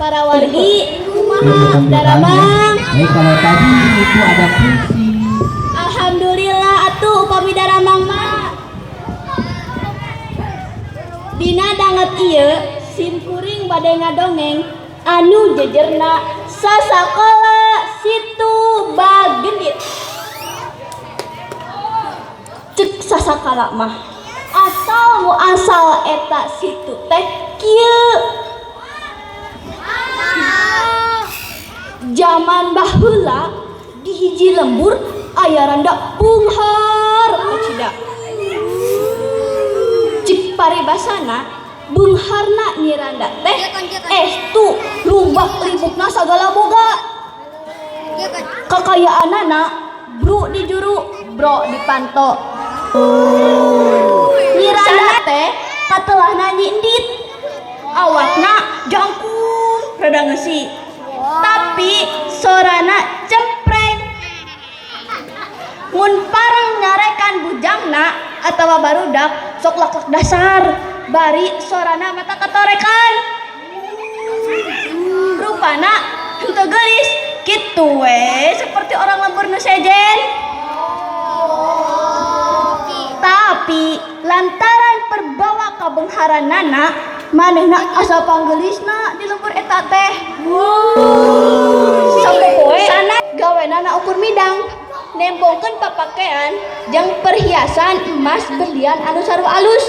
Para wargi, kumaha daramang? Baik, kalau tadi itu ada puisi. Alhamdulillah atuh upami daramang mah. Dina danget ieu sim kuring bade ngadongeng anu jejerna sasakola Situ Bagendit. Cek sasakala mah asal muasal eta situ teh kieu. Zaman baheula di hiji lembur aya randa beunghar kacida. Cik paribasana beungharna nyi randa teh estu lubak libukna sagala boga. Kakayaanana bru di juru, bro di panto. Nyi randa teh katelahna Nyi Endit. Awakna jangkung rada ngeusi. Tapi sorana cempreng. Mun pareng nyarekan bujangna atawa barudak sok lak-lak dasar bari sorana mata katorekan. Rupana henteu geulis kitu we seperti orang lembur nu sejen. Tapi lantaran perbawa kabeungharanana manehna asa panggelisna di lembur eta teh. Sapopoe sana gawenana ukur midang nembongkeun papakean jeung perhiasan emas berlian anu sarua alus.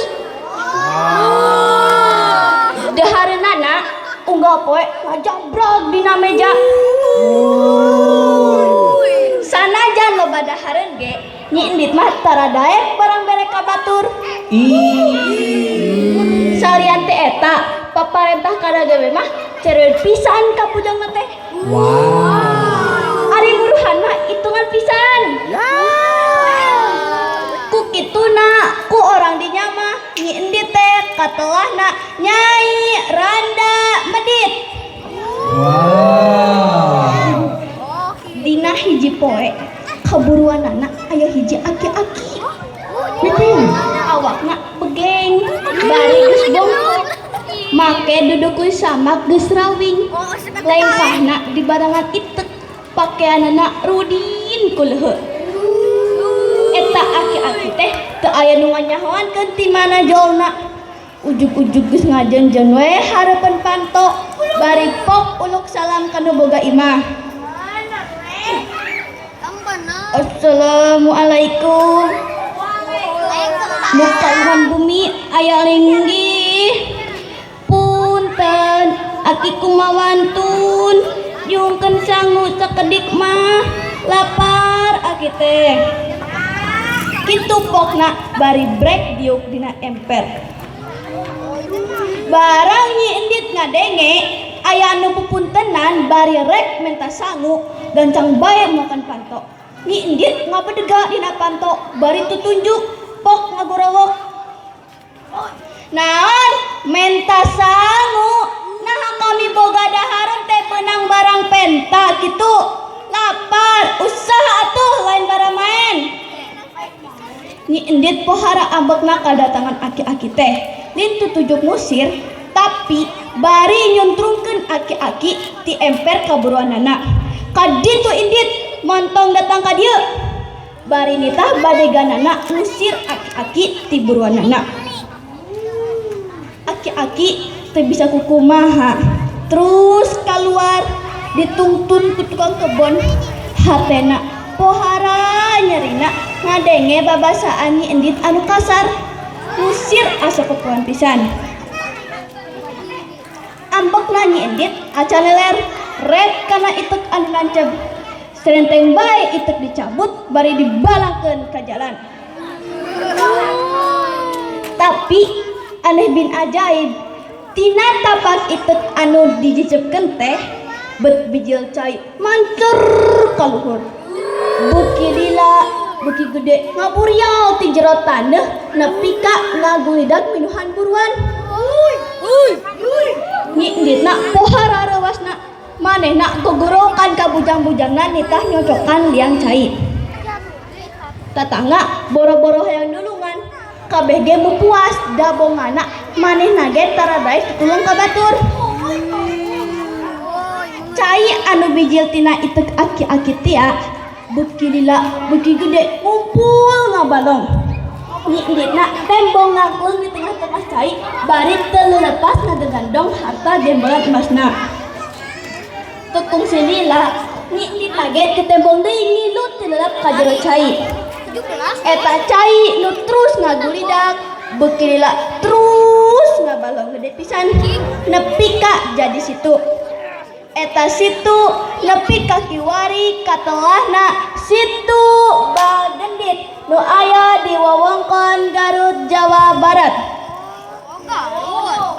Dahareunana unggal poe ngajabrag dina meja. Sanajan loba dahareun ge Nyi Endit mah tara daek barang bere ka batur. Salian teh eta paparentah kada gawe mah cerewet pisan ka bujangna teh. Wow. Ari buruhan mah hitungan pisan. Ku kituna ku orang dinya mah Nyi Endit teh katelahna Nyai Randa Medit. Wow. Dina hiji poe kaburuanana aya hiji aki-aki. Awakna begeng bari geus bongkok. Make dudukun samak geus rawing. Lengkahna di barangan itek, pakeanana rudin ku leuheut. Eta aki-aki teh teu aya nu nganyahoankeun ti mana jolna. Ujug-ujug geus ngajenjen we hareupeun panto bari pok uluk salam ka nu boga imah. Assalamualaikum. Muka bumi aya linggih. Punten aki kumawantun jungkeun sangu sakedik mah lapar aki teh. Kitu pokna bari brek diuk dina emper. Barang Nyi Endit ngadenge aya anu pupuntenan bari rek menta sangu gancang bae makan panto. Nyi Endit ngabedega dina panto bari tutunjuk pok ngagorowok. Naon menta sangu naha kami boga dahareun teh beunang barang penta kitu. Lapar usaha atuh lain baramaen. Nyi Endit pohara ambekna kadatangan aki-aki teh. Lin tutujuk ngusir tapi bari nyuntrungkeun aki-aki ti emper kaburuanana. Kaditu Indit montong datang ka dieu. Bari nitah badeganana ngusir aki-aki ti buruanana. Aki-aki teu bisa kukumaha. Terus keluar ditungtun ku tukang kebon. Hatena pohara nyerina ngadenge babasaan Nyi Endit anu kasar. Ngusir asa popoan pisan. Ambekna Nyi Endit acan leler red kana itek anu nanceb. Serenteng bae itek dicabut bari dibalangkeun ka jalan. Tapi aneh bin ajaib tina tapak itek anu dijicepkeun teh bet bijil cai mancur ka luhur. Beuki lila beuki gede ngaburial ti jero taneuh nepi ka ngagulidag minuhan buruan. Nyi Enditna pohara reuwasna manehna gogorokan ka bujang-bujangna nitah nyocokan liang cai. Tatangga boro-boro hayang nulungan kabeh ge puas dabongana manehna ge tara daek tutulung ka batur. Cai anu bijil tina itek aki-aki tia beuki lila, beuki gede, ngumpul ngabalong. Nyinditna tembong ngangklung di tengah-tengah cai bari teu leulepas ngagagandong harta gembolan emasna. Teu kungsi lila, nyindit ge ti tembong deui ngilu teu lelap ka jero cai. Eta cai nu terus ngagulidak, beuki lila, terus ngabalong gede pisan nepi ka jadi situ. Eta situ nepi ka kiwari katelahna Situ Bagendit nu aya di wewengkon Garut, Jawa Barat.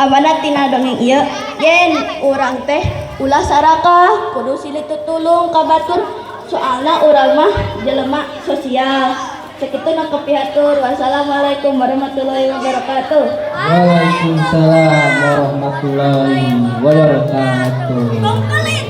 Amanat tina dongeng ieu yen urang teh ulah sarakah, kudu silih tutulung ka batur, soalna urang mah jelema sosial. Sakitu nu kapihatur. Wassalamualaikum warahmatullahi wabarakatuh. Waalaikumsalam warahmatullahi wabarakatuh. Bongkelit.